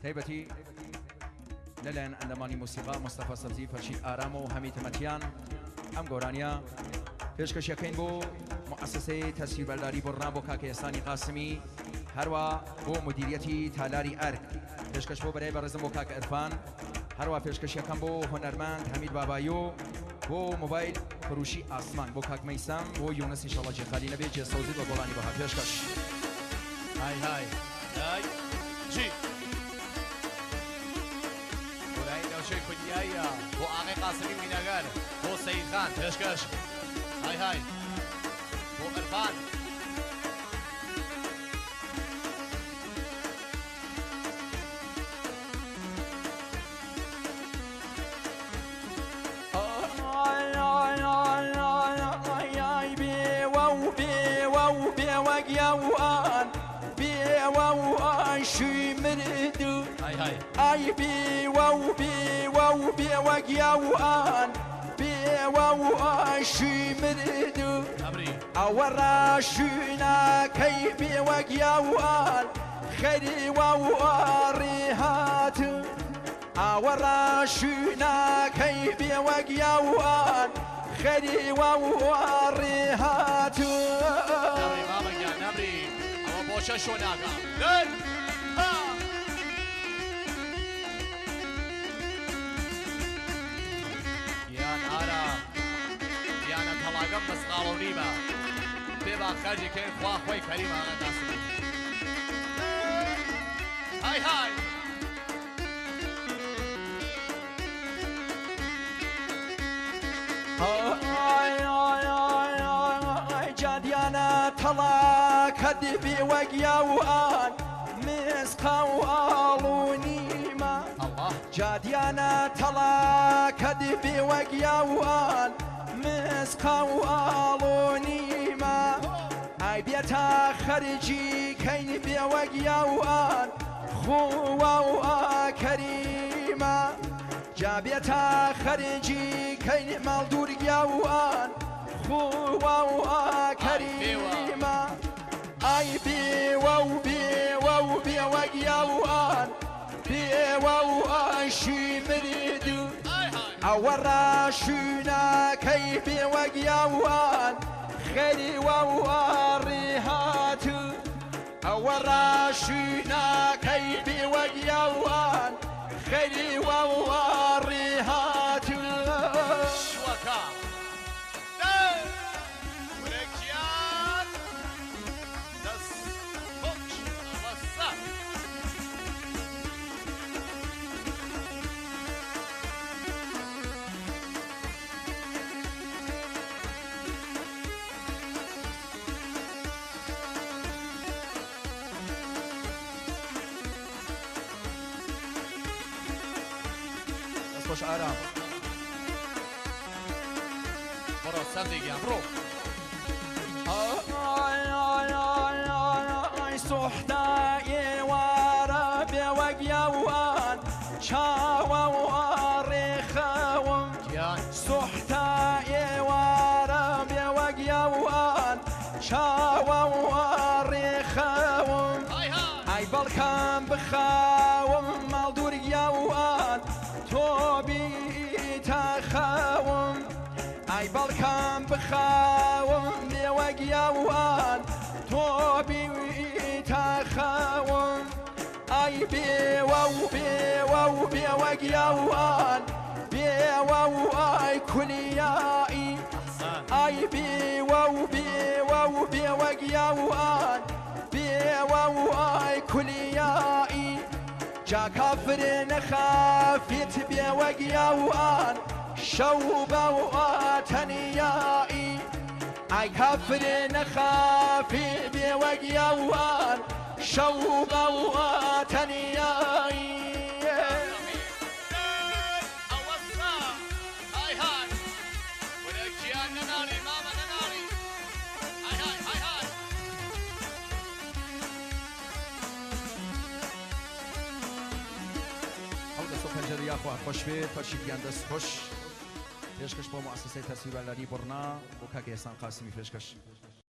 تایبەتی لەلایەن ئەندامانی مۆسیقا مستەفا سەبزی، فەرشید ئارام و هەمید مەتیان. ئەم گۆرانیە پێشکەشیەکەین بۆ موئەسەسەی تەسویربەرداری بڕنا بۆ کاکە ئێسانی قاسمی، هەروە بۆ مدیریەتی تالاری ئەرک، پێشکەش بۆ بەرای بەڕێزم بۆ کاک عرفان، هەروە پێشکەشیەکەم بۆ هونەرمەند هەمید بابایۆ، بۆ مۆبایل فروشی ئاسمان بۆ کاک مەیسەم، بۆ یونس ئینشاڵڵا جێ خالی نەبێ، جێ سەوزی بە گۆڵانی بەها پێشکەش. های های های جی گۆرانی ناوچەی خولیاییە بۆ ئاغای قاسمی مینەگەر، بۆ سەید خان پێشکەش. های های بۆ عرفان. ئای های ئای بێوە و بێوە و بێوەگیاوان بێوە و ئاشی مردو ئەمری ئەوە ڕاشویناکەی بێوەگیاوان خەریوە و ئاڕی هات، ئەوە ڕاشویناکەی بێوەگیاوان خەریوە و ئاڕی هات. نەمری مامە گیان نەمری، ئەوە بۆ چە شۆ ناکا دەر ها. گیان ئارام گیانە تەڵاگەم مسقاڵ و نیمە بێ با خەرجی کەین، خوا خۆی کەریمە. ئاغای قاسمی های های. جادیانە تەڵاکە دبی وەگیاوان مسقا و ئاڵ و نیمە، ئەڵڵا جادیانە تەڵاکە دبی وەگیاوان مسقا و ئاڵ و نیمە، ئای بێتا خەرجی کەین بێوەگیاوان خووە و ئاکەریمە، جا بێتا خەرجی کەین ماڵ دوورگیاوان خووە و ئاکەریمە. ئای بێوە و بێوە و بێوەگیاوان بێوە و ئاشی مردو، های های ئەوە ڕاشویناکەی بێوەگیاوان خەریوە و ئاڕی هاتو، ئەوە ڕاشویناکەی بێوەگیاوان خەریوە و ئاڕی هاتو. شوەکە دەر ورە گیان دەست خۆش ئەوەسە. دەست خۆش ئارام. بڕۆ سەبزی گیان بڕۆ. ئای سوحتا ئێوارە بێوەگیاوان چاوە و ئاڕێخەوم، گیان سوحتا ئێوارە بێوەگیاوان چاوە و ئاڕێخەوم، های های ئای بەڵکام بخاوم ماڵ دوورگیاوان تۆ بیتە خەوم، ئای بەڵکام بخاوم بێوەگیاوان تۆ بیتە خەوم. ئای بێوە و بێوە و بێوەگیاوان بێوە و ئای کولیایی، ئەحسان ئای بێوە و بێوە و بێوەگیاوان بێوە و ئای کولیایی، جا کافر نەخافیت بێوەگیاوان شەو بە و ئاتەنیایی، ئای کافر نەخافی بێوەگیاوان شەو بە و ئاتەنیایی. ئەوەسە های های ورە گیان نەناڵی مامە نەناڵی. های های های های. ئەو دەست و پەنجەرە یاخوا خۆش بێ، فەرشی گیان دەست خۆش. پێشکەش بۆ موئەسەسەی تەسویربەرداری بڕنا بۆ کاک ئێسان قاسمی پێشکەش.